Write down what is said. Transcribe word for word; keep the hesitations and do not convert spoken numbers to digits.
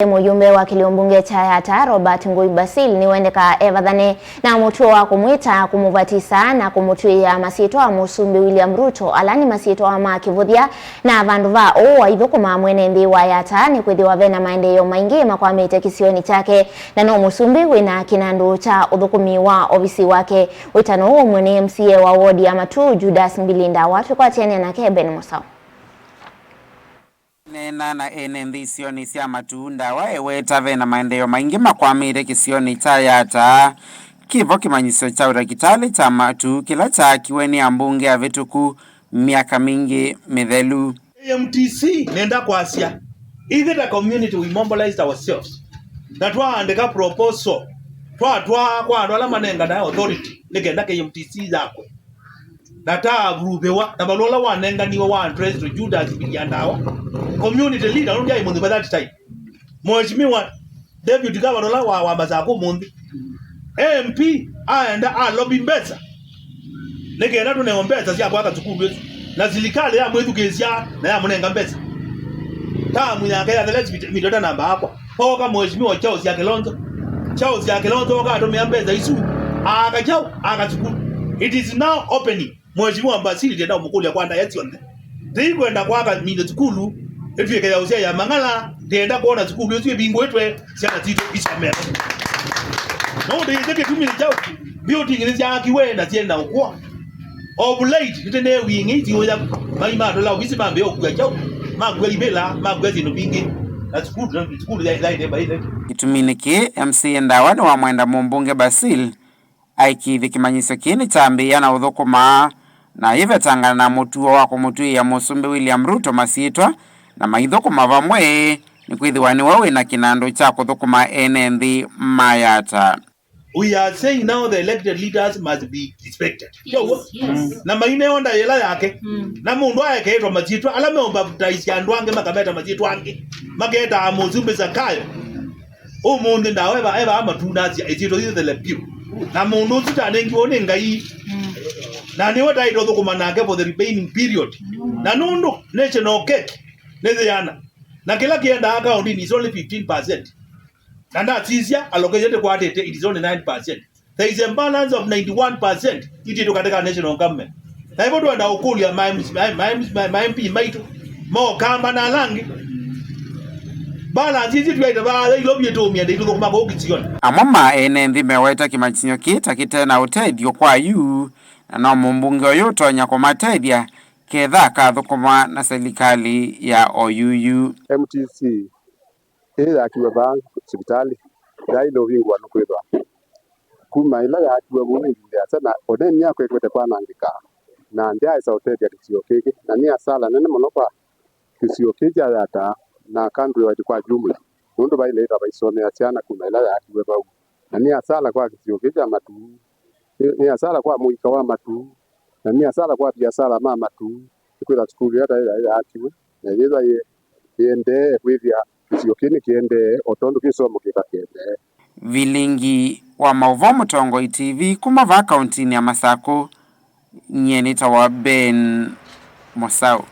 Mũyumbe wa kĩlio mbunge kya Yatta, Robert Ngui Basil, nĩwendekaa evathane na mũtuo wa kũmwĩta, kũmũvatisa na kũmũtw'ĩĩa masyĩtwa ma Mũsumbĩ William Ruto, ala nĩ masyĩtwa ma kĩvũthya, na vandũ va ũu aithũkũma mwene nthĩ wa Yatta, nĩkwĩthĩwa ve na maendeeo maingĩ makwamĩte kĩsionĩ kyake, na no mũsumbĩ wĩ na kĩnandũ kya ũthũkũmi wa ovisi wake. Wĩtano ũũ ũmwe nĩ M C A wa wodi ya Matuu, Judas Mbili Ndawa. Twĩkwatĩanĩa nake Ben Mũsaũ. Neena na ene nthĩ isionĩ sya Matuu, Ndawa eweta ve na maendeeo maingĩ makwamĩte kĩsionĩ kya Yatta. Kĩvo kĩmanyĩsyo kya ũtakĩtalĩ kya Matuu kĩla kyaakiwe nĩ ambunge avĩtũku myaka mingĩ mĩthelu. A M T C, nenda kwasya, ithyĩ ta community we mobilized ourselves na twaandĩka proposal, twatwaa kwa andũ ala manenganae authority nĩ kenda K M T C yakwe. Na taavuvĩwa na valũa ũla wanenganiwe wa Andres to Judas Mbili Ndawa, community leader ũla ũndyaĩ mũnyuva that time, Mheshimiwa David Gavana ũla wa, wa Masakũ ũmũnthĩ. M P aenda alobi mbesa nĩ kenda tũnewe mbesa sya kwaka sukulu ĩsu, na silikalĩ yamwĩthukĩĩsya na yamũnenga mbesa. Tamu yake ya the last video tanamba akwa, pooka Mheshimiwa Charles ya Kilonzo. Charles ya Kilonzo oka atũmĩa mbesa isu aaka kyaũ? Aaka sukulu. It is now opening. Mheshimiwa Mbasili, ndĩenda kũmũkũlya kwa ndaĩa syonthe. Tĩikwenda kwaka mine sukulu ĩtw'ĩke ya ũsyaĩa mang'ala, ndĩenda kwona sukulu ĩsu ĩvingũĩtwe, syana sitũ isomea. Nũndũ ĩsĩ kĩtumi nĩ kyaũ? Building nĩsyaakiwe na syĩ na ũkũa. Of late, nĩtĩneewie ing'ei siũya, mai matũla ovisi mambĩĩa ũkua kyaũ, makua ivĩla, makua syĩndũ mbingĩ, na sukulu, sukulu yaĩ, yaĩ neighbor ĩthe. Kĩtuminĩ kĩĩ, M C A Ndawa nĩwamwenda mũmbunge Basil aĩkĩĩthye kĩmanyĩsyo kĩĩ nĩkyambĩĩa na ũthũkũma, na ayĩvetangana na mũtuo wa kũmũtw'ĩĩa Mũsumbĩ William Ruto masyĩtwa, na maithũkũma vamwe, nĩkwĩthĩwa nĩwe wĩ na kĩnandũ kya kũthũkũma ene nthĩ ma Yatta. We are saying now the elected leaders must be respected. Yes, yes. Na mainewa ndaĩa yake. Mm. Na mũndũ aekeetwa masyĩtwa, ala meũmbaptaisya andũ angĩ makameta masyĩtwa angĩ, maketaa Mũsumbĩ Zakayo. Ũmũnthĩ Ndawa eva, eva amatuna asya, ĩsyĩtwa yĩthele vyũ. Na mũndũ ũsu tanengiwe nĩ Ngai. Mm. Na nĩwe taĩtwe ũthũkũma nake for the remaining period. Mm. Na nũndũ national cake nĩ yĩana. Na kĩla kĩendaa kaũndĩnĩ is only fifteen percent. Na ndasisya allocation ĩkwatĩte, it is only nine percent. There is a balance of ninety-one percent itĩtũ katika national government. Na hivyo twenda ũkũlya ma M C, ma, ma, ma, ma M P maitũ, mokamba na ala angĩ. Balance ici twaĩte vaa Nairobi ĩtũmĩa ndĩitũthũkũma kũu kĩsionĩ. Amwe ma ene nthĩ meweta kĩmanyĩsyo kĩĩ ta kĩte na ũtethyo kwa yu, na no mũmbunge ũyũ ũtonya kũmatethya ketha akathũkũma na silikalĩ ya oyuyu. M T C ĩĩ yaakiwe vaa sivitalĩ yaĩle ũvingũa nũkwĩthwa kuma ĩla yaakiwe vau nĩ ĩvinda yĩasa, na oneni yakwa ĩkwete kwanangĩka, na ndyaaĩsa ũtethya kĩsio kĩkĩ, na nĩ asala nene mũno kwa kĩsio kĩĩ kya Yatta na countrywide kwa jumla, nũndũ vaĩle ĩthwa vaisomea syana kuma ĩla yaakiwe vau, na nĩ asala kwa kĩsio kĩĩ kya Matuu, nĩ, nĩ asala kwa mũika wa Matuu, na nĩ asala kwa viasala ma Matuu, nĩkwĩthwa sukulu ĩla taĩ yaĩ yaakiwe, na yĩthwa yĩ, yĩendee kwĩthĩa kĩsio kĩĩ nĩkĩendee o tondũ kĩsomo kĩva kĩendee. Vilingi wa maũvoo Mũtongoi T V kuma vaa kauntinĩ ya Masakũ, nyie nĩtawa Ben Mũsaũ.